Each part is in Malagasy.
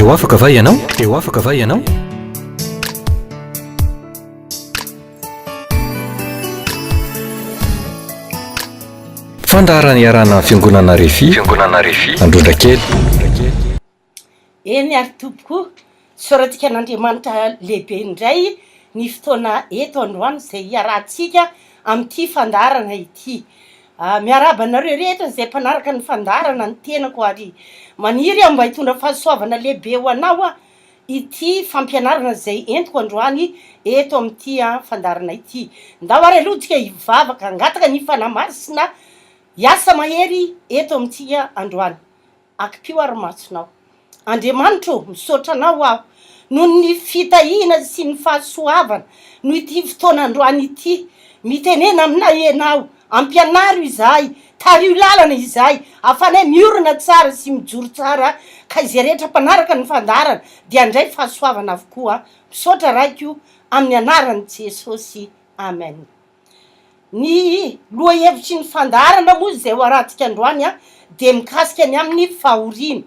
Te ho afaka va ianao? Te ho afaka va ianao? Fandaharana iarahana amin'ny Fiangonana Refi, Fiangonana Refi, Androndrakely. Eny ary tompoko, isaorantsika an'Andriamanitra lehibe indray ny fotoana eto androany izay iarahantsika amin'ity fandaharana ity. Miarahaba anareo rehetra izay mpanaraka ny fandaharana ny tenako ary maniry aho mba hitondra fahasoavana lehibe ho anao aho ity fampianarana izay entiko androany eto amin'ity fandaharana ity. Ndao ary aloha tsika hivavaka hangataka ny Fanahy Masina hiasa mahery eto amintsika androany. Akipio ary masonao. Andriamanitra ô, misaotra Anao aho noho ny fitahiana sy ny fahasoavana noho ity fotoana androany ity. Mitenena aminay Ianao, ampianaro izahay, tariho lalana izahay, ahafahanay miorina tsara sy mijoro tsara ka izay rehetra mpanaraka ny fandaharana dia handray fahasoavana avokoa. Misaotra Raiko amin'ny anaran'i Jesosy. Amen. Ny lohahevitry ny fandaharana moa izay ho arahantsika androany dia mikasika ny amin'ny fahoriana.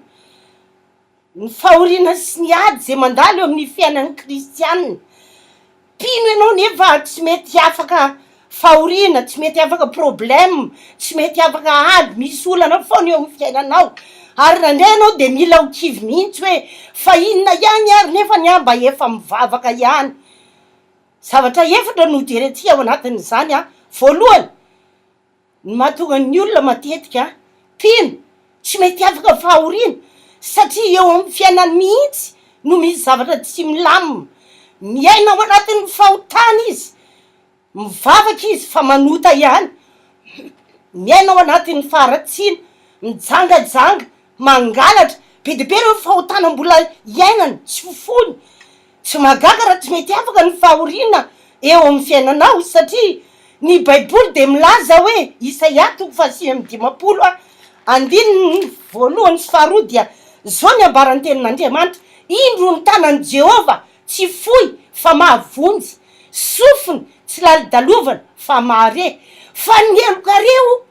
Ny fahoriana sy ny ady izay mandalo eo amin'ny fiainan'ny kristiana. Mpino ianao nefa tsy mety afaka fahoriana, tsy mety afaka problème, tsy mety afaka ady, misy olana foana eo amin'ny fiainanao. Ary indraindray ianao dia mila ho kivy mihitsy hoe fa inona ihany ary nefa ny ahy mba efa mivavaka ihany. Zavatra efatra no hojerentsika ao anatin'izany, voalohany, ny mahatonga ny olona matetika mpino tsy mety afaka fahoriana satria eo amin'ny fiainany mihitsy no misy zavatra tsy milamina, miaina ao anatin'ny fahotana izy, mivavaka izy fa manota ihany, miaina ao anatin'ny faharatsiana, mijangajanga, mangalatra, be dia be ireo fahotana mbola iainany tsy fofony, Tsy mahagaga raha tsy mety afaka ny fahoriana eo amin'ny fiainanao satria ny Baiboly dia milaza hoe, Isaia toko faha59 andininy voalohany sy faharoa dia izao ny ambaran'ny tenin'Andriamanitra, Indro ny tanan'i Jehovah tsy fohy fa mahavonjy, sofiny tsy lalidalovana fa mahare, fa ny helokareo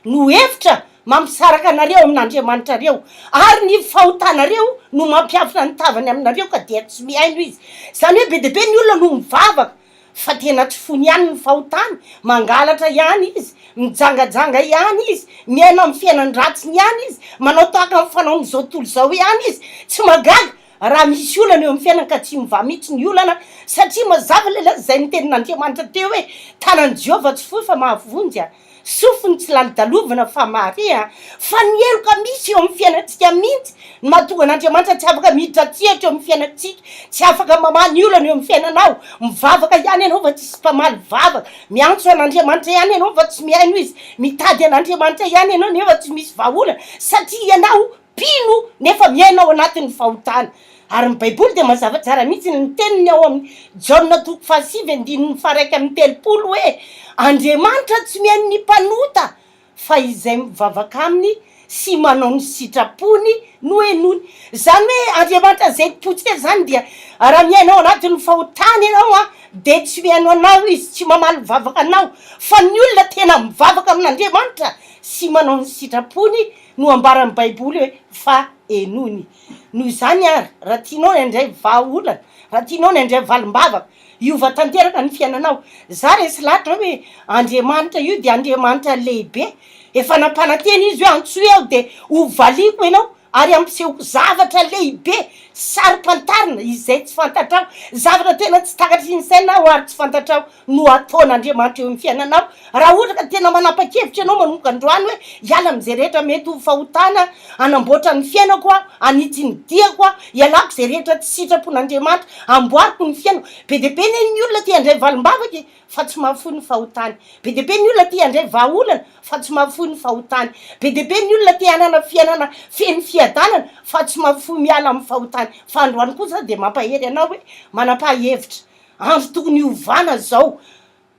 no hevitra mampisaraka anareo amin'Andriamanitrareo, ary ny fahotanareo no mampiafina ny tavany aminareo ka dia tsy mihaino Izy. Izany hoe be dia be ny olona no mivavaka fa tena tsy fony ihany ny fahotany, mangalatra ihany izy, mijangajanga ihany izy, miaina amin'ny fiainan-dratsiny ihany izy, manao tahaka ny fanaon'izao tontolo izao ihany izy. Tsy mahagaga raha misy olana eo amin'ny fiainana ka tsy mivaha mihitsy ny olana satria mazava ilay lazain'ny tenin'Andriamanitra teo hoe tanan'i Jehovah tsy fohy fa mahavonjy a. Sofiny tsy lalodalovana fa mahare a! Fa ny heloka misy eo amin'ny fiainantsika mihitsy no mahatonga an'Andriamanitra tsy afaka miditra an-tsehatra eo amin'ny fiainantsika, tsy afaka mamaha ny olana eo amin'ny fiainanao. Mivavaka ihany ianao fa tsisy mpamaly vavaka, miantso an'Andriamanitra ihany ianao fa tsy mihaino Izy, mitady an'Andriamanitra ihany ianao nefa tsy misy vahaolana satria ianao mpino nefa miaina ao anatin'ny fahotana. Ary ny Baiboly dia mazava tsara mihitsy ny teniny ao amin'ny Jaona toko fahasivy andininy faha-31 hoe, Andriamanitra tsy mihaino ny mpanota fa izay mivavaka aminy sy manao ny sitrapony no henoiny. Izany hoe Andriamanitra izay tompontsika izany dia raha miaina ao anatin'ny fahotana ianao dia tsy mihaino anao Izy, tsy mamaly vavaka anao fa ny olona tena mivavaka amin'Andriamanitra sy manao ny sitrapony no ambaran'ny Baiboly hoe fa henoiny. Noho izany àry, raha tianao ny handray vahaolana, raha tianao ny handray valim-bavaka, hiova tanteraka ny fiainanao. Za resy lahatra hoe Andriamanitra io dia Andriamanitra lehibe. Efa nampanantena Izy hoe antsoy Aho dia hovaliako ianao ary hampisehoko zavatra lehibe saro-pantarina izay tsy fantatrao. Zavatra tena tsy takatry ny sainao ary tsy fantatrao. no ataon'Andriamanitra eo amin'ny fiainanao, raha ohatra ka tena manapa-kevitra ianao manomboka androany hoe hiala amin'izay rehetra mety ho fahotana, hanamboatra ny fiainako aho, hanitsy ny diako aho, hialako izay rehetra tsy sitrapon'Andriamanitra, hamboariko ny fiainako. Be dia be anie ny olona te handray valim-bavaka e, fa tsy mahafoy ny fahotany. Be dia be ny olona te handray vahaolana fa tsy mahafoy ny fahotany. Be dia be ny olona te hanana fiainana feno fiadanana fa tsy mahafoy miala amin'ny fahotany. Fa androany kosa dia mampahery anao hoe manapaha hevitra. Andro tokony hiovana izao,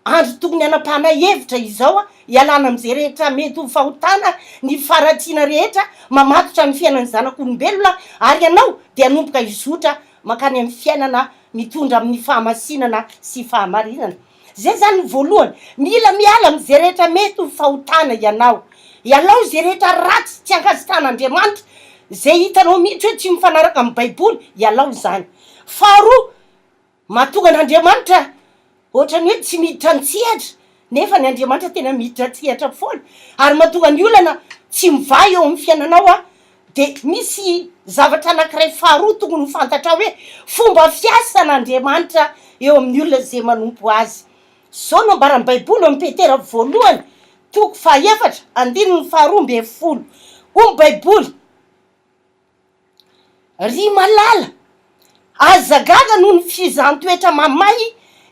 andro tokony hanapahana hevitra izao, hialana amin'izay rehetra mety ho fahotana, ny faharatsiana rehetra mamatotra ny fiainan'ny zanak'olombelona, ary ianao dia hanomboka hizotra mankany amin'ny fiainana mitondra amin'ny fahamasinana sy fahamarinana. Izay izany ny voalohany, mila miala amin'izay rehetra mety ho fahotana ianao. Ialao izay rehetra ratsy tsy ankasitrahan'Andriamanitra. Izay hitanao mihitsy hoe tsy mifanaraka amin'ny Baiboly, ialao izany. Faharoa, mahatonga an'Andriamanitra ohatran'ny hoe tsy miditra an-tsehatra, nefa ny Andriamanitra tena miditra an-tsehatra foana, ary mahatonga ny olana tsy mivaha eo amin'ny fiainanao an, dia misy zavatra anankiray faharoa tokony ho fantatrao hoe fomba fiasan'Andriamanitra eo amin'ny olona izay manompo Azy. Izao no ambaran'ny Baiboly ao amin'ny Petera voalohany toko fahaefatra andininy faharoa 12. Hoy ny Baiboly, Ry malala, aza gaga noho ny fizahan-toetra mamay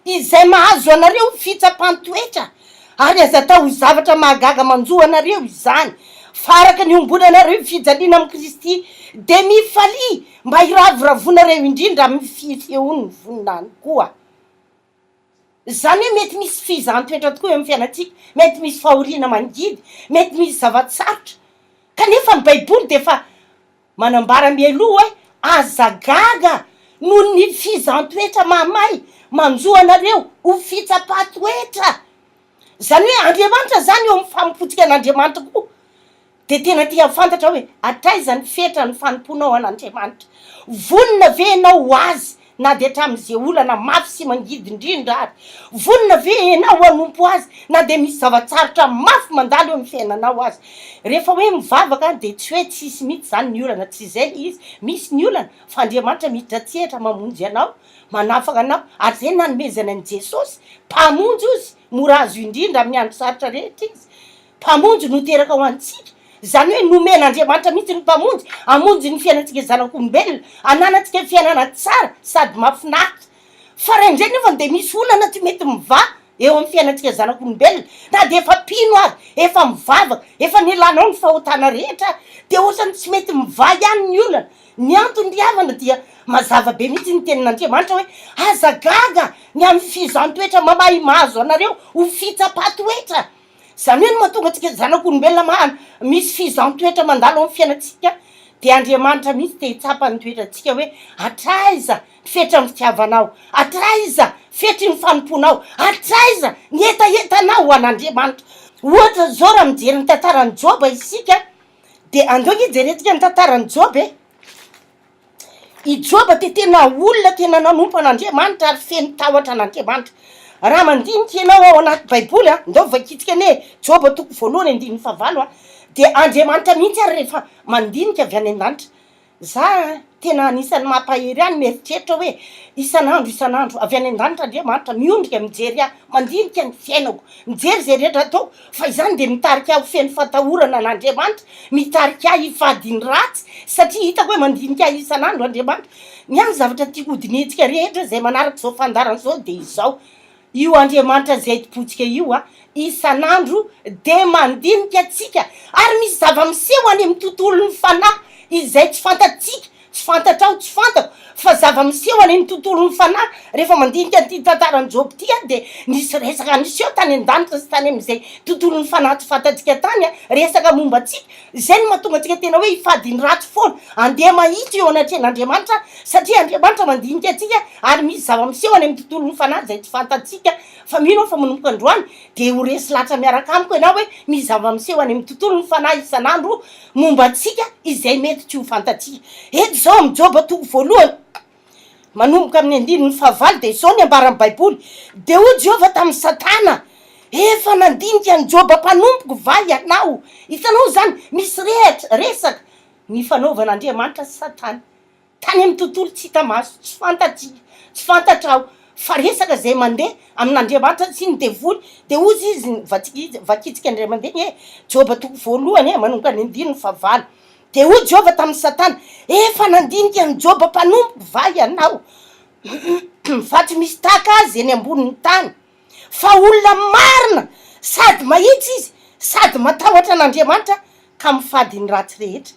izay mahazo anareo fitsapan-toetra, ary aza atao ho zavatra mahagaga manjo anareo izany, fa araka ny iombonanareo fijaliana amin'i Kristy, dia mifalia mba hiravoravoanareo indrindra amin'ny fisehoan'ny voninahiny koa. Izany hoe mety misy fizahan-toetra tokoa eo amin'ny fiainantsika, mety misy fahoriana mangidy, mety misy zava-tsarotra, kanefa ny Baiboly dia efa manambara mialoha hoe aza gaga noho ny fizahan-toetra mahamay manjo anareo ho fitsapan-toetra. Izany hoe Andriamanitra izany eo amin'ny fanompoantsika an'Andriamanitra koa Dia tena te hahafantatra hoe hatraiza ny fetran'ny fanompoanao an'Andriamanitra. Vonona ve ianao ho Azy na dia hatramin'izay olana mafy sy mangidy indrindra ary? Vonona ve ianao hanompo Azy na dia misy zava-tsarotra mafy mandalo eo amin'ny fiainanao aza? Rehefa hoe mivavaka dia tsy hoe tsisy mihitsy izany ny olana, tsy izay ilay izy, misy ny olana fa Andriamanitra miditra an-tsehatra mamonjy anao, manafaka anao, ary izay no nanomezany an'i Jesosy, Mpamonjy ozy, mora azo indrindra amin'ny andro sarotra rehetra Izy. Mpamonjy no teraka ho antsika, izany hoe nomen'Andriamanitra mihitsy ny Mpamonjy hamonjy ny fiainantsika zanak'olombelona, hananantsika fiainana tsara sady mahafinaritra. Fa raha indray nefa dia misy olana tsy mety mivaha eo amin'ny fiainantsika zanak'olombelona, na dia efa mpino ary, efa mivavaka, efa nialanao ny fahotana rehetra, dia ohatran'ny tsy mety mivaha ihany ny olana. Ny antony ry havana dia mazava be mihitsy ny tenin'Andriamanitra hoe aza gaga ny amin'ny fizahàn-toetra mamahy mahazo anareo ho fitsapan-toetra. Izany hoe ny mahatonga antsika zanak'olombelona maha misy fizahàn-toetra mandalo amin'ny fiainantsika dia Andriamanitra mihitsy te hitsapa ny toetrantsika hoe hatraiza ny fetran'ny fitiavanao, hatraiza fetry ny fanompoanao, hatraiza ny hetahetanao ho an'Andriamanitra. Ohatra izao raha mijery ny tantaran'i Joba isika dia andao ange jerentsika ny tantaran'i Joba e. I Joba dia tena olona tena nanompo an'Andriamanitra ary feno tahotra an'Andriamanitra. Raha mandinika ianao ao anaty Baiboly an, ndao vakintsika anie Joba toko voalohany andininy fahavalo an, dia Andriamanitra mihitsy ary rehefa mandinika avy any an-danitra. Za tena anisan'ny mampahery ahy ny mieritreritra hoe isan'andro isan'andro avy any an-danitra Andriamanitra miondrika mijery ahy, mandinika ny fiainako, mijery izay rehetra ataoko, Fa izany dia mitarika ahy ho feno fatahorana an'Andriamanitra, mitarika ahy hifady ny ratsy, satria hitako hoe mandinika ahy isan'andro Andriamanitra. Ny ahy ny zavatra tiako hodinihintsika rehetra izay manaraka izao fandaharana izao dia izao, io Andriamanitra izay tompontsika io a, isan'andro dia mandinika antsika, ary misy zava-miseho any amin'ny tontolon'ny fanahy izay tsy fantatsika, Tsy fantatrao, tsy fantako, fa zava-miseho any amin'ny tontolon'ny fanahy. Rehefa mandinika an'ity tantaran'i Joba ity aho dia nisy resaka niseho tany an-danitra sy tany amin'izay tontolon'ny fanahy tsy fantatsika tany, resaka momba antsika. Izay no mahatonga antsika tena hoe hifady ny ratsy foana, handeha mahitsy eo anatrehan'Andriamanitra, satria Andriamanitra mandinika antsika ary misy zava-miseho any amin'ny tontolon'ny fanahy izay tsy fantatsika. Fa mino aho fa manomboka androany dia ho resy lahatra miaraka amiko ianao hoe misy zava-miseho any amin'ny tontolon'ny fanahy isan'andro momba antsika izay mety tsy ho fantatsika. Eto izao amin'ny Joba toko voalohany, manomboka amin'ny andininy fahavalo dia izao ny ambaran'ny Baiboly, Dia hoy Jehovah tamin'i Satana, Efa nandinika an'i Joba mpanompoko va ianao? Hitanao izany, misy rehatra, resaka nifanaovan'Andriamanitra sy Satana. Tany amin'ny tontolo tsy hita maso, tsy fantatsika, tsy fantatrao, fa resaka izay mandeha amin'Andriamanitra sy ny devoly, dia hozy izy, vatsika, vakintsika indray mandeha anie, Joba toko voalohany e, manomboka ny andininy fahavalo. Dia hoy Jehovah tamin'i Satana, Efa nandinika an'i Joba mpanompoko va ianao? Fa tsy misy tahaka azy eny ambonin'ny tany, fa olona marina sady mahitsy izy, sady matahotra an'Andriamanitra ka mifady ny ratsy rehetra.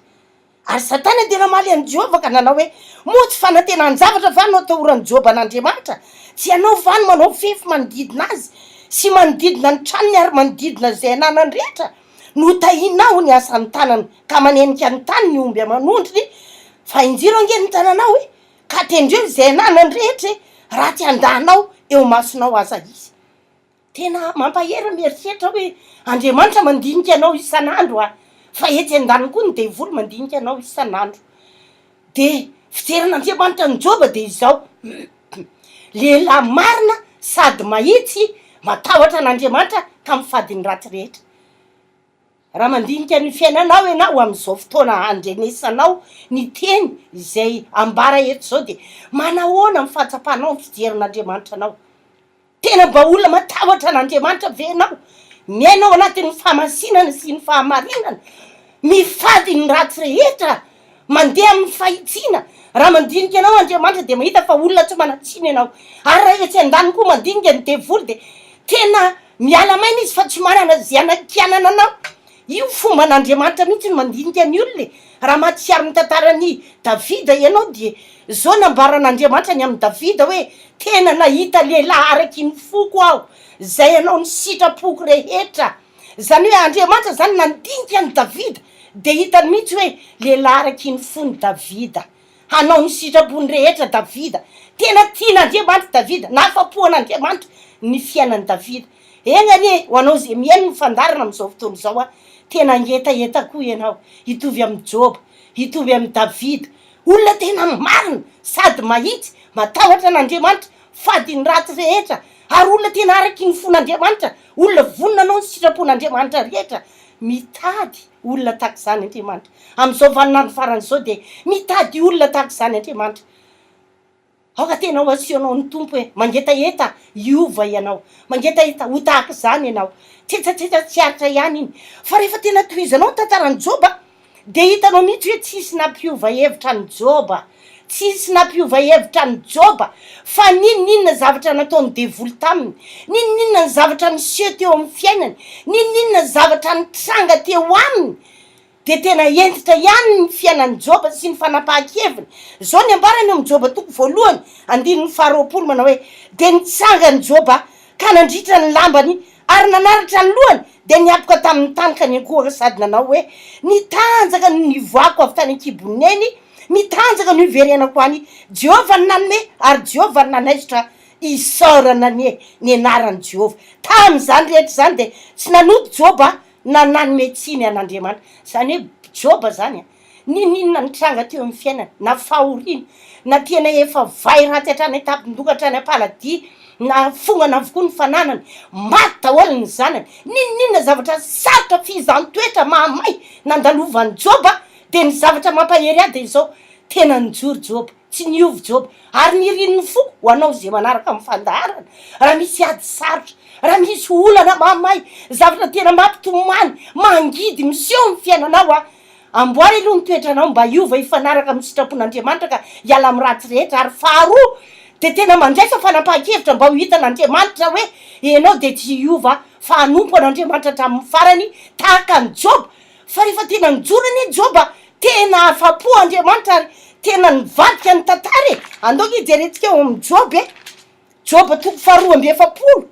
Ary Satana dia namaly an'i Jehovah ka nanao hoe, Moa tsy fanantenan-javatra va no atahoran'i Joba an'Andriamanitra? Tsy ianao va no manao fefy manodidina azy, sy manodidina ny tranony ary manodidina izay ananany rehetra? Notahinao ny asan'ny tanany, ka manenika ny tany ny omby aman'ondriny. Fa injiro ange ny tananao e, ka tendreo izay ananany rehetra e, raha tsy handà anao eo imasonao aza izy. Tena mampahery ny mieritreritra hoe Andriamanitra mandinika anao isan'andro a! Fa etsy andaniny koa ny devoly mandinika anao isan'andro. Dia fijerin'Andriamanitra an'i Joba dia izao, Lehilahy marina sady mahitsy, matahotra an'Andriamanitra ka mifady ny ratsy rehetra. Raha mandinika ny fiainanao ianao amin'izao fotoana handrenesanao ny teny izay ambara eto izao dia manahoana ny fahatsapanao ny fijerin'Andriamanitra anao? Tena mba olona matahotra an'Andriamanitra ve ianao? Miaina ao anatin'ny fahamasinana sy ny fahamarinana? Mifady ny ratsy rehetra? Mandeha amin'ny fahitsiana? Raha mandinika anao Andriamanitra dia mahita fa olona tsy manan-tsiny ianao. Ary raha etsy andaniny koa mandinika ny devoly dia tena miala maina izy fa tsy manana izay hanakianana anao. Io fomban'Andriamanitra mihitsy ny mandinika ny olona e! Raha mahatsiaro ny tantaran'i Davida ianao dia izao nambaran'Andriamanitra ny amin'i Davida hoe, Tena nahita lehilahy araky ny foko aho, izay hanao ny sitrapoko rehetra. Izany hoe Andriamanitra izany nandinika an'i Davida dia hitany mihitsy hoe lehilahy araky ny fony Davida. Hanao ny sitrapony rehetra Davida. Tena tian'Andriamanitra Davida, nahafa-po an'Andriamanitra ny fiainan'i Davida. Enga anie ho anao izay mihaino ny fandaharana amin'izao fotoana izao, tena hangetaheta koa ianao hitovy amin'i Joba, hitovy amin'i Davida, olona tena marina sady mahitsy, matahotra an'Andriamanitra, fady ny ratsy rehetra, ary olona tena araky ny fon'Andriamanitra, olona vonona hanao ny sitrapon'Andriamanitra rehetra. Mitady olona tahaka izany Andriamanitra. Amin'izao vaninandro farany izao dia mitady olona tahaka izany Andriamanitra. Aoka tena ho asehonao ny Tompo e! Mangetaheta hiova ianao. Mangetaheta ho tahaka izany ianao. Tsetsatsetsa tsy aritra ihany iny. Fa rehefa tena tohizanao ny tantaran'i Joba dia hitanao mihitsy hoe tsisy nampiova hevitra an'i Joba. Tsisy nampiova hevitra an'i Joba fa n'inon'inona zavatra nataon'ny devoly taminy, n'inon'inona ny zavatra niseho teo amin'ny fiainany, n'inon'inona zavatra nitranga teo aminy, dia tena hentitra ihany ny fiainan'i Joba sy ny fanapahan-keviny. Izao ny ambarany eo amin'ny Joba toko voalohany, andininy faharoapolo, manao hoe, Dia nitsangan'i Joba ka nandritra ny lambany ary nanaratra ny lohany, dia niapoka tamin'ny tany ka niankohoka sady nanao hoe, Nitanjaka no nivoahako avy tany an-kibon'i Neny, mitanjaka no hiverenako any. Jehovah no nanome, ary Jehovah no nanaisotra, isaorana anie ny anaran'i Jehovah. Tamin'izany rehetra izany dia tsy nanota Joba na nanome tsiny an'Andriamanitra. Izany hoe Joba izany an, n'inon'inona nitranga teo amin'ny fiainany, na fahoriana, na tena efa vay ratsy hatrany an-tampon-doha hatrany am-paladia, na fongana avokoa ny fananany, maty daholo ny zanany, n'inon'inona zavatra sarotra fihizan-toetra mahamay nandalovan'i Joba, dia ny zavatra mampahery ahy dia izao, tena nijoro Joba. Tsy niova Joba, ary niriny ny foko ho anao izay manaraka ny fandaharana. Raha misy ady sarotra, raha misy olana mahamay, zavatra tena mampitomany, mangidy miseho amin'ny fiainanao a, amboary aloha ny toetranao mba hiova hifanaraka amin'ny sitrapon'Andriamanitra ka hiala amin'ny ratsy rehetra, ary faharoa dia tena mandraisa fanapahan-kevitra mba ho hitan'Andriamanitra hoe ianao dia tsy hiova fa hanompo an'Andriamanitra hatramin'ny farany tahaka an'i Joba. Fa rehefa tena nijoro anie Joba, tena afa-po Andriamanitra ary tena nivadika ny tantara e! Andao ange jerentsika ao amin'ny Joba e! Joba toko faharoa amby 40,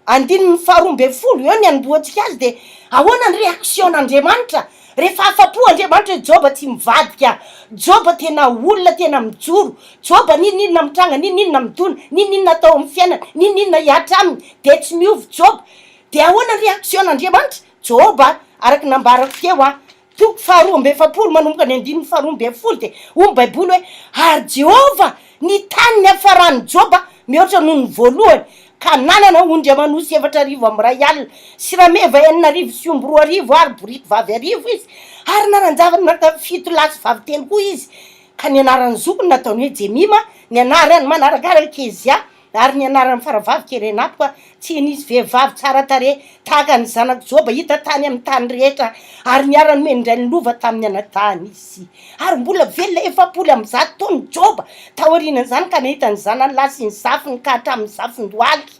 andininy faharoa 12, eo ny anombohantsika azy dia ahoana ny réaction-n'Andriamanitra rehefa afa-po Andriamanitra hoe Joba tsy mivadika, Joba tena olona tena mijoro, Joba n'inon'inona mitranga, n'inon'inona midona, n'inon'inona atao amin'ny fiainany, n'inon'inona hihatra aminy dia tsy miova Joba. Dia ahoana ny réaction-n'Andriamanitra? Joba, araka ny nambarako teo an, toko faharoa amby 40 manomboka ny andininy faharoa 12 dia hoy ny Baiboly hoe, Ary Jehovah nitany ny hafaran'i Joba mihoatra noho ny voalohany, ka nanana ondry aman'osy 4000 sy rameva 600 sy omby 2000 ary boriky vavy 1000 izy, ary nanan-janaka fito lahy sy vavy telo koa izy. Ka ny anaran'ny zokiny nataony hoe Jemima, ny anarany manarakaraka Kezia, Ary ny anaran'ny faravavy Kerenapoka, tsy nisy vehivavy tsara tarehy tahaka ny zanak'i Joba hita tany amin'ny tany rehetra, ary niara-nomen-drainy lova tamin'ny anadahiny izy. Ary mbola velona 140 taona i Joba taorian'izany ka nahita ny zanany lahy sy ny zafiny ka hatramin'ny zafin-dohalika.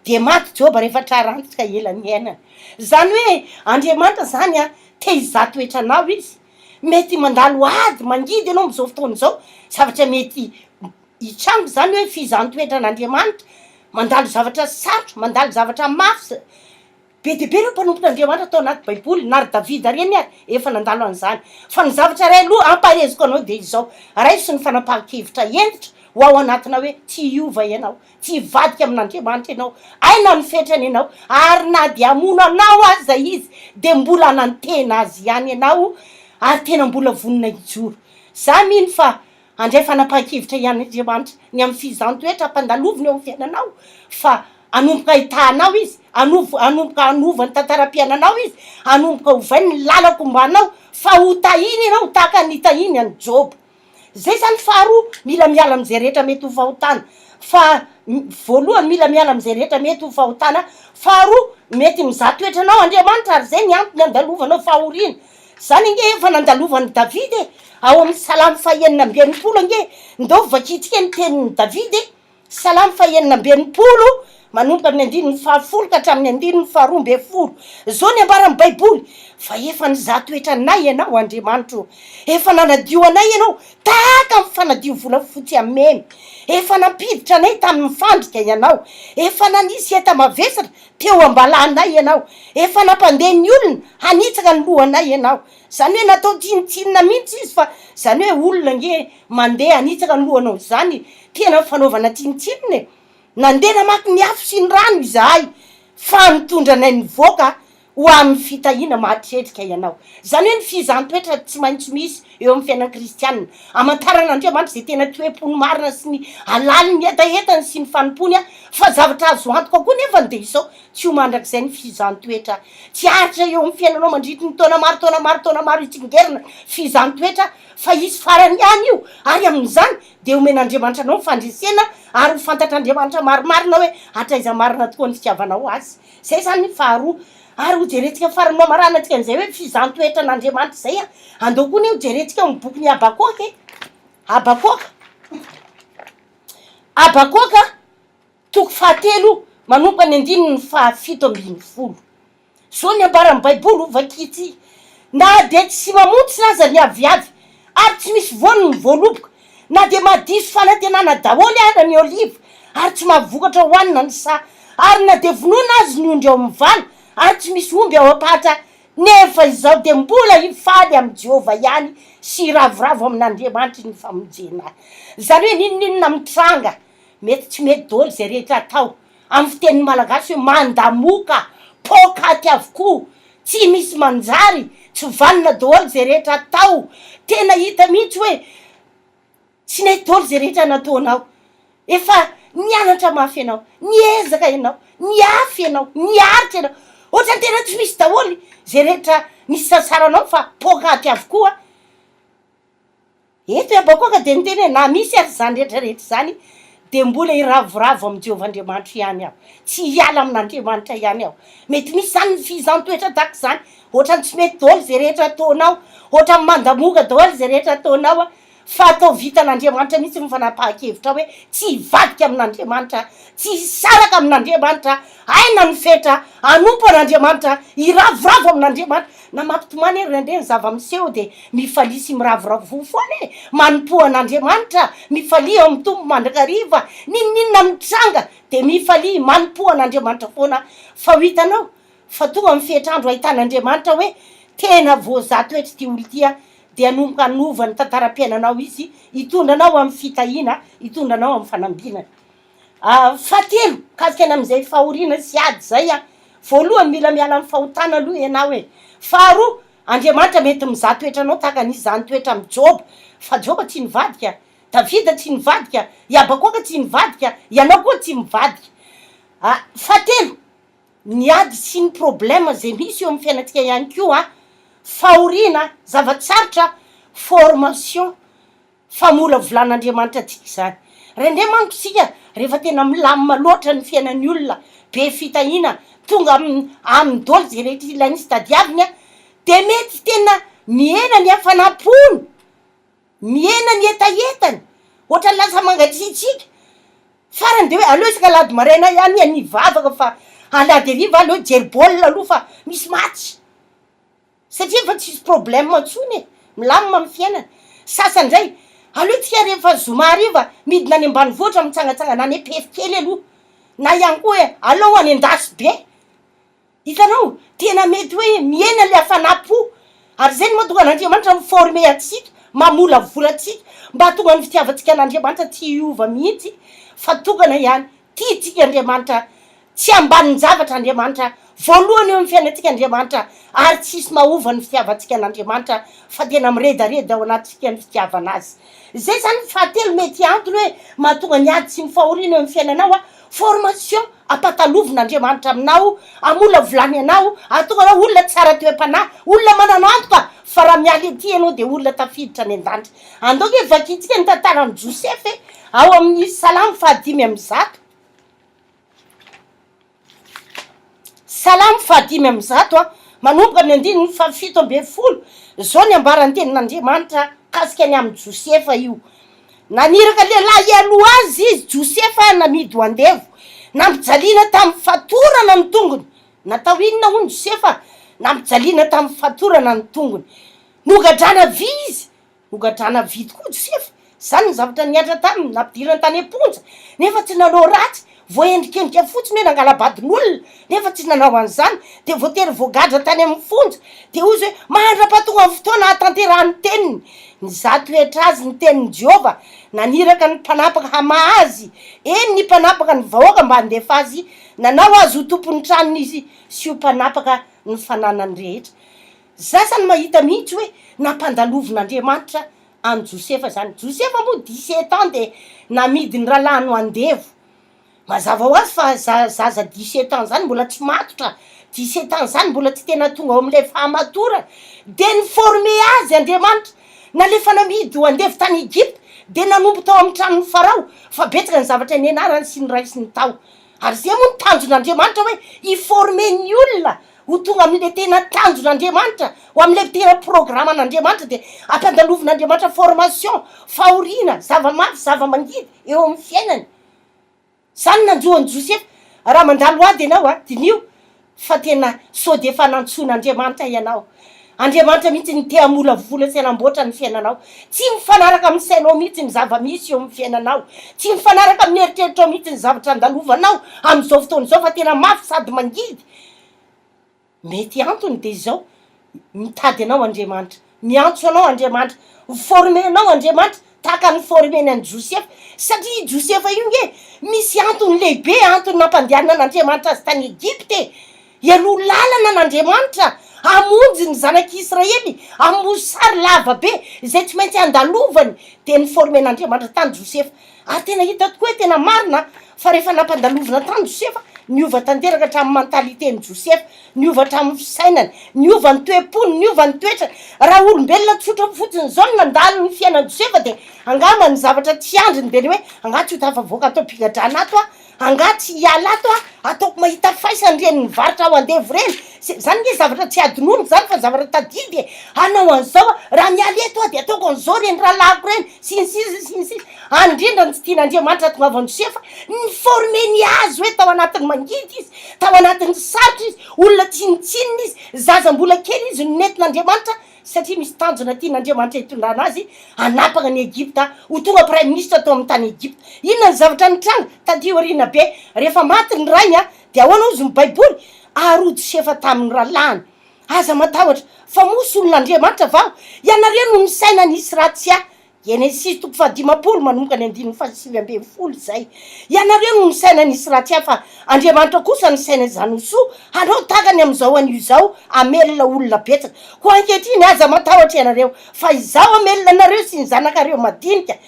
Dia maty Joba rehefa trara antitra ka ela niainana. Izany hoe Andriamanitra izany te hizaha toetra anao Izy. Mety mandalo ady mangidy ianao amin'izao fotoana izao, zavatra mety Hitranga izany hoe fizahàn-toetran'Andriamanitra, mandalo zavatra sarotra, mandalo zavatra mafy. Be dia be ireo mpanompon'Andriamanitra tao anaty Baiboly, na ry Davida ireny ary efa nandalo an'izany. Fa ny zavatra iray aloha ampahereziko anao dia izao, raiso ny fanapahan-kevitra hentitra ho ao anatinao hoe tsy hiova ianao, tsy hivadika amin'Andriamanitra ianao, aina ny fetrany ianao, ary na dia hamono anao aza Izy dia mbola hanantena Azy ihany ianao ary tena mbola vonona hijoro. Za mino fa Handray fanapahan-kevitra ihany Andriamanitra ny amin'ny fizahàn-toetra ampandaloviny eo amin'ny fiainanao, fa hanomboka hitaha anao Izy, hanovo, hanomboka hanova ny tantaram-piainanao Izy, hanomboka hovainy ny lalan-kombanao, fa hotahiny ianao tahaka ny nitahiny an'i Joba. Izay izany faharoa, mila miala amin'izay rehetra mety ho fahotana. Fa, voalohany, mila miala amin'izay rehetra mety ho fahotana. Faharoa, mety mizaha toetra anao Andriamanitra, ary izay ny antony andalovanao fahoriana. Izany ange efa nandalovan'i Davida e! Ao amin'ny Salamo fahenina amby 60 ange, ndao vakintsika ny tenin'i Davida e! Salamo fahenina amby 60, manomboka amin'ny andininy fahafolo ka hatramin'ny andininy faharoa ambin'ny folo. Izao ny ambaran'ny Baiboly, Fa efa nizaha toetra anay Ianao, Andriamanitro ô! Efa nanadio anay Ianao, tahaka ny fanadio volafotsy amin'ny memy. Efa nampiditra anay tamin'ny fandrika Ianao. Efa nanisy enta-mavesatra Teo am-balanay ianao. Efa nampandeha ny olona hanitsaka ny lohanay ianao. Izany hoe natao tsinontsinona mihitsy izy fa izany hoe olona ange mandeha hanitsaka ny lohanao izany tena fanaovana tsinontsinona e! Nandeha namaky ny afo sy ny rano izahay fa nitondra anay nivoaka ho amin'ny fitahiana mahatretrika ianao. Izany hoe ny fizahan-toetra tsy maintsy misy eo amin'ny fiainan'ny kristiana. Amantaran'Andriamanitra izay tena toe-pony marina sy ny halalin'ny hetahetany sy ny fanompoany Fa zavatra azo antoka koa nefany dia izao, tsy ho mandrakizay ny fizahan-toetra. Tsy haharitra eo amin'ny fiainanao mandritry ny taona maro, taona maro, taona maro hitsingerina ny fizahan-toetra, fa hisy farany ihany io, ary amin'izany dia homen'Andriamanitra anao ny fandresena, ary ho fantatr'Andriamanitra marimarina hoe hatraiza marina tokoa ny fitiavanao Azy. Izay izany ny faharoa. Ary hojerentsika farany mamaranantsika an'izay hoe fizahan-toetran'Andriamanitra izay an. Andao koa anie hojerentsika ao amin'ny bokin'i Habakoka e. Habakoka. Habakoka, toko fahatelo, manomboka ny andininy fahafito ambin'ny folo. Izao ny ambaran'ny Baiboly, Hovakintsika, Na dia tsy mamontsina aza ny aviavy, ary tsy misy voany ny voaloboka, na dia mahadiso fanantenana daholo aza ny oliva, ary tsy mahavokatra hohanina ny saha, ary na dia vonoina aza ny ondry ao amin'ny vala, ary tsy misy omby ao am-pahatra, Nefa izaho dia mbola hifaly amin'i Jehovah ihany sy hiravoravo amin'Andriamanitry ny famonjena ahy. Izany hoe n'inon'inona mitranga, mety tsy mety daholo izay rehetra atao, amin'ny fitenin'ny Malagasy hoe mandamoka, poakaty avokoa, tsy misy manjary, tsy vanona daholo izay rehetra atao, tena hita mihitsy hoe Tsy nety daholo izay rehetra nataonao. Efa nianatra mafy ianao, niezaka ianao, niafy ianao, niaritra ianao. Ohatran'ny tena tsy misy daholo izay rehetra nisasaranao fa poakaty avokoa. Eto i Habakoka dia niteny hoe na misy aza izany rehetra rehetra izany dia mbola hiravoravo amin'i Jehovah Andriamanitro ihany aho. Tsy hiala amin'Andriamanitra ihany aho. Mety misy izany ny fihizan-toetra tahaka izany. Ohatran'ny tsy mety daholo izay rehetra ataonao. Ohatran'ny mandamoka daholo izay rehetra ataonao. Fa atao vitan'Andriamanitra mihitsy ny fanapahan-kevitra hoe tsy hivadika amin'Andriamanitra, tsy hisaraka amin'Andriamanitra, aina ny fetra, hanompo an'Andriamanitra, hiravoravo amin'Andriamanitra. Na mampitomany ary indraindray ny zava-miseho dia mifalia sy miravoravoa foana e! Manompoa an'Andriamanitra, mifalia ao amin'ny Tompo mandrakariva, n'inon'inona mitranga dia mifalia, manompoa an'Andriamanitra foana fa ho hitanao Fa tonga ny fetr'andro ahitan'Andriamanitra hoe tena voazaha toetra ity olona ity aho, dia hanomboka hanova ny tantaram-piainanao Izy, hitondra anao amin'ny fitahiana, hitondra anao amin'ny fanambinana. Fahatelo, mikasika ny amin'izay fahoriana sy ady izay an, voalohany mila miala amin'ny fahotana aloha ianao e. Faharoa, Andriamanitra mety mizaha toetra anao tahaka ny nizahany toetra amin'i Joba, fa Joba tsy nivadika, Davida tsy nivadika, i Habakoka tsy nivadika, ianao koa tsy mivadika. Fahatelo, Ny ady sy ny problème izay misy eo amin'ny fiainantsika ihany koa, fahoriana, zava-tsarotra, formation, famolavolan'Andriamanitra antsika izany. Indraindray manko isika rehefa tena milamina loatra ny fiainan'ny olona, be fitahiana, tonga aminy aminy daholo izay rehetra ilainy sy tadiaviny dia mety tena mihena ny hafanam-pony. Mihena ny hetahetany, ohatran'ny lasa mangatsiatsiaka. Farany dia hoe aleo isaka alahady maraina ihany ny hivavaka fa alahady hariva aleo hijery baolina aloha fa misy match. Satria efa tsisy problème intsony e, milamina ny fiainana. Sasany indray, aleo tsika rehefa zoma hariva midina any ambanivohitra mitsangatsangana any Ampefy kely aloha. Na ihany koa hoe aleo any Andasibe. Hitanao? Tena mety hoe mihena le hafanam-po. Ary izay no mahatonga an'Andriamanitra mi-former antsika, mamolavola antsika, mba hahatonga ny fitiavantsika an'Andriamanitra tsy hiova mihitsy, fa tokana ihany. Tiantsika Andriamanitra, tsy ambanin-javatra Andriamanitra, voalohany eo amin'ny fiainantsika Andriamanitra, ary tsisy mahova ny fitiavantsika an'Andriamanitra, fa tena miredareda ao anatintsika ny fitiavana Azy. Izay izany ny fahatelo mety antony hoe mahatonga ny ady sy ny fahoriana eo amin'ny fiainanao, formation ampatalovin'Andriamanitra aminao, amolavolany anao, ahatonga anao olona tsara toe-panahy, olona manana antoka fa raha miala ety ianao dia olona tafiditra any an-danitra. Andao ange vakintsika ny tantaran'i Josefa e, ao amin'ny Salamo fahadimy amby zato. Salamo fahadimy amby zato a, manomboka amin'ny andininy fahafito ambin'ny folo, izao ny ambaran'ny tenin'Andriamanitra mikasika ny amin'i Josefa io. Naniraka lehilahy hialoha azy izy, Josefa namidy ho andevo. Nampijaliana tamin'ny fatorana ny tongony. Natao inona hono Josefa? Nampijaliana tamin'ny fatorana ny tongony. Nogadrana vy izy. Nogadrana vy tokoa Josefa. Izany ny zavatra nihatra taminy, nampidirina tany am-ponja, nefa tsy nanao ratsy, voaendrikendrika fotsiny hoe nangala-badin'olona, nefa tsy nanao an'izany, dia voatery voagadra tany amin'ny fonja. Dia hoy izy hoe, Mandra-pahatonga ny fotoana hahatanterahan'ny teniny. Nizaha toetra azy ny tenin'i Jehovah, naniraka ny mpanapaka hamaha azy, eny, ny mpanapaka ny vahoaka mba handefa azy, nanao azy ho tompon'ny tranony izy sy ho mpanapaka ny fananany rehetra. Za zany mahita mihitsy hoe nampandalovin'Andriamanitra an'i Josefa zany. Josefa moa 17 ans de namidy ny rahalahiny ho andevo. Mazava ho azy fa za- zaza 17 ans zany mbola tsy matotra, 17 ans zany mbola tsy tena tonga ao am'le fahamatorana. De ni-former azy Andriamanitra, nalefa namidy ho andevo tany Egypta, de nanompo tao amin'ny tranon'i Farao, fa betsaka ny zavatra nianarany sy noraisiny tao. Ary zay moa ny tanjon'Andriamanitra hoe hi-former ny olona ho tonga amin'ilay tena tanjon'Andriamanitra, ho amin'ilay tena programan'Andriamanitra dia ampandalovin'Andriamanitra formation, fahoriana, zava-mafy, zava-mangidy eo amin'ny fiainany. Izany nanjo an'i Josefa. Raha mandalo ady ianao a, diniho fa tena sao dia efa nantsoin'Andriamanitra ianao. Andriamanitra mihitsy no te hamolavola sy hanamboatra ny fiainanao. Tsy mifanaraka amin'ny sainao mihitsy ny zava-misy eo amin'ny fiainanao. Tsy mifanaraka amin'ny eritreritrao mihitsy ny zavatra andalovanao amin'izao fotoana izao fa tena mafy sady mangidy. Mety antony dia izao, mitady anao Andriamanitra, miantso anao Andriamanitra, mi-former anao Andriamanitra tahaka ny ni-former-ny an'i Josefa, satria i Josefa io nge misy antony lehibe, antony nampandehanan'Andriamanitra azy tany Egypta e, hialoha lalana an'Andriamanitra hamonjy ny zanak'Israely amin'ny mosary lava be izay tsy maintsy handalovany, dia ni-former-n'Andriamanitra tany Josefa. Ary tena hita tokoa hoe tena marina fa rehefa nampandalovina tany Josefa, niova tanteraka hatramin'ny mentalité-n'i Josefa, niova hatramin'ny fisainany, niova ny toe-pony, niova ny toetrany. Raha olombelona tsotra fotsiny izao no nandalo ny fiainan'i Josefa dia angamba ny zavatra tsy andriny dia ny hoe angaha tsy ho tafavoaka ato am-pigadrana ato aho, angaha tsy hiala ato aho, ataoko mahita faisana ireny nivarotra aho andevo ireny. Zany nge zavatra tsy adinoina zany fa zavatra tadidy e, hanao an'izao aho, raha miala eto aho de ataoko an'izao reny rahalahiko reny, sy ny sisa sy ny sisa, any indrindra ny tsy tian'Andriamanitra hatongavan'i Josefa, ni-former-ny azy hoe tao anatin'ny mangidy izy, tao anatin'ny sarotra izy, olona tsinontsinona izy, zaza mbola kely izy no nentin'Andriamanitra satria misy tanjona tian'Andriamanitra hitondrana azy hanapaka an'i Egypta, ho tonga praiminisitra tao amin'ny tany Egypta. Inona ny zavatra nitranga taty aoriana be? Rehefa maty ny rainy dia ahoana hozy ny Baiboly? Ary hoy Josefa tamin'ny rahalahiny, Aza matahotra, fa moa solon'Andriamanitra va aho? Ianareo no nisaina nisy ratsy ahy. Genesisy toko fahadimampolo manomboka ny andininy fahasivy ambin'ny folo izay. Ianareo no nisaina nisy ratsy ahy, fa Andriamanitra kosa nisaina izany ho soa, hanao tahaka ny amin'izao anio izao, hamelona olona betsaka. Koa ankehitriny aza matahotra ianareo, fa izaho hamelona anareo sy ny zanakareo madinika.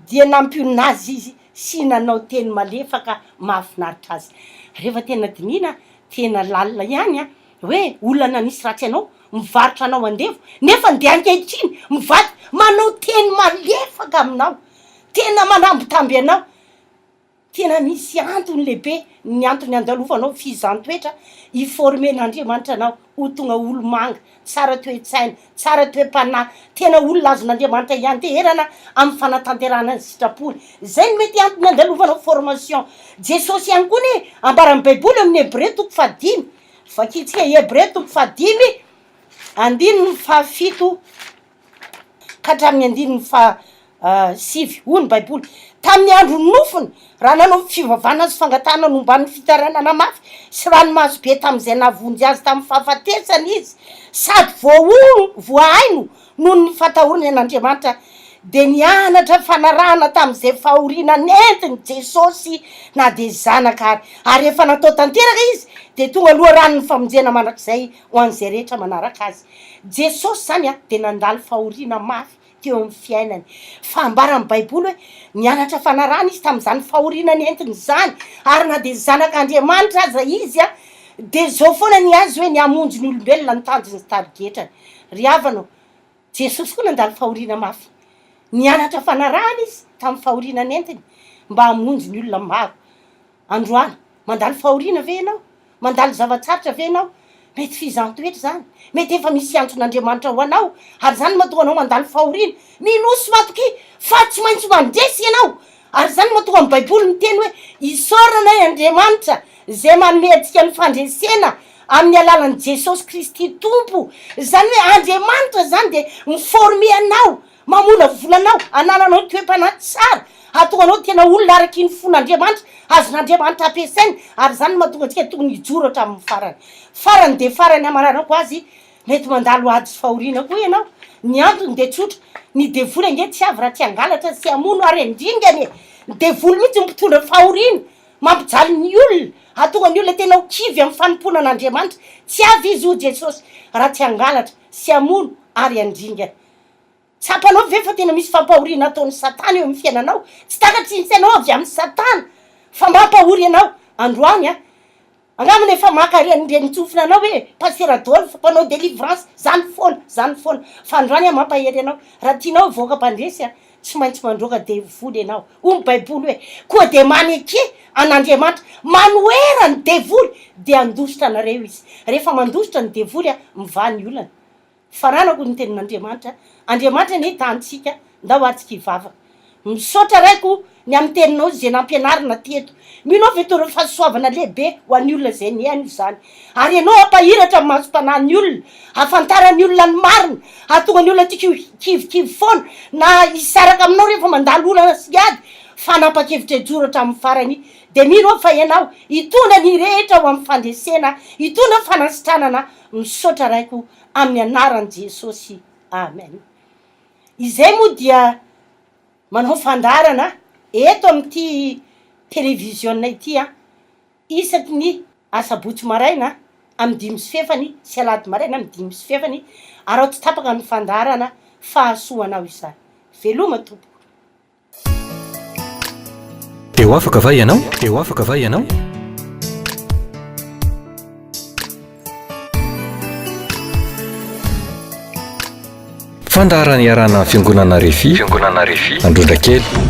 Dia nampionona azy izy sy nanao teny malefaka mahafinaritra azy. Rehefa tena dinihina, tena lalina ihany an, hoe olona nanisy ratsy anao, mivarotra anao andevo, nefa dia ankehitriny mivadika manao teny malefaka aminao, tena manambitamby anao. Tena misy antony lehibe ny antony andalovanao fihizan-toetra, hi-former-n'Andriamanitra anao ho tonga olo-manga, tsara toe-tsaina, tsara toe-panahy, tena olona azon'Andriamanitra ianteherana amin'ny fanatanterahana ny sitrapony. Izay no mety antony andalovanao formation. Jesosy ihany koa anie ambaran'ny Baiboly amin'ny Hebreo toko fahadimy, vakintsika Hebreo toko fahadimy andininy fahafito ka hatramin'ny andininy faha. Sivy, hoy ny Baiboly, Tamin'ny andron'ny nofony, raha nanao fivavahana sy fangatahana nomban'ny fitarainana mafy sy ranomaso be tamin'izay nahavonjy azy tamin'ny fahafatesana izy, sady voahono, voahaino noho ny fatahorany an'Andriamanitra, dia nianatra fanarahana tamin'izay fahoriana nentiny Jesosy na dia zanaka ary. Ary rehefa natao tanteraka izy, dia tonga loharanon'ny famonjena mandrakizay ho an'izay rehetra manaraka azy. Jesosy izany dia nandalo fahoriana mafy teo amin'ny fiainany. Fa ambaran'ny Baiboly hoe nianatra fanarahana izy tamin'izany fahoriana nentiny izany, ary na dia Zanak'Andriamanitra aza izy, dia izao foana ny azy hoe ny hamonjy ny olombelona no tanjony sy tarigetrany. Ry havana ô, Jesosy koa nandalo fahoriana mafy. Nianatra fanarahana izy tamin'ny fahoriana nentiny mba hamonjy ny olona maro. Androany, mandalo fahoriana ve ianao? Mandalo zava-tsarotra ve ianao? Mety fizahan-toetra izany. Mety efa misy antson'Andriamanitra ho anao, ary izany no mahatonga anao mandalo fahoriana. Minoa sy matokia fa tsy maintsy mandresy ianao. Ary izany no mahatonga ny Baiboly miteny hoe, Isaorana i Andriamanitra izay manome antsika ny fandresena amin'ny alalan'i Jesosy Kristy Tompo. Izany hoe Andriamanitra izany dia mi-former anao Mamolavola anao hanananao toe-panahy tsara, hahatonga anao tena olona araky ny fon'Andriamanitra, azon'Andriamanitra ampiasaina, ary izany no mahatonga antsika tokony hijoro hatramin'ny farany. Farany dia farany hamaranako azy, mety mandalo ady sy fahoriana koa ianao, ny antony dia tsotra, ny devoly ange tsy avy raha tsy hangalatra sy hamono ary handringana e! Ny devoly mihitsy no mpitondra fahoriana, mampijaly ny olona, hahatonga ny olona tena ho kivy amin'ny fanompoana an'Andriamanitra, tsy avy izy hoy Jesosy raha tsy hangalatra sy hamono ary handringana. Tsapanao ve fa tena misy fampahoriana ataon'i Satana eo amin'ny fiainanao? Tsy takatry ny sainao avy amin'i Satana fa mampahory anao. Androany an, angambany efa maka renin-tsofina anao hoe Pasitera Adolphe, mpanao délivrance, zany foana, zany foana. Fa androany aho mampahery anao, raha tianao hivoaka mpandresy an, tsy maintsy mandroaka devoly ianao. Hoy ny Baiboly hoe, Koa dia maneke an'Andriamanitra, manohera ny devoly, dia handositra anareo izy. Rehefa mandositra ny devoly an, mivaha ny olana. Faranako ny tenin'Andriamanitra, Andriamanitra anie hitahantsika, ndao ary tsika hivavaka. Misaotra Raiko ny amin'ny teninao izay nampianarina teto. Mino aho fa hitondra fahasoavana lehibe ho an'ny olona izay nihaino izany. Ary Ianao hampahiratra ny masom-panahin'ny olona, hahafantaran'ny olona ny marina, hahatonga ny olona tsy ho kivikivy foana na hisaraka aminao rehefa mandalo olana sy ady, fa hanapa-kevitra hijoro hatramin'ny farany. Dia mino aho fa Ianao hitondra ny rehetra ho amin'ny fandresena, hitondra fanasitranana Misaotra Raiko amin'ny anaran'i Jesosy Amen. Izay moa dia manao fandaharana eto amin'ity televiziona ity an, isaky ny asabotsy maraina amin'ny dimy sy fefany sy alahady maraina amin'ny dimy sy fefany, araho tsy tapaka ny fandaharana fahasoanao izany. Veloma tompoko. Te ho afaka va ianao? Te ho afaka va ianao? Fandaharana iarahana amin'ny Fiangonana Refi, Fiangonana Refi, Androndrakely.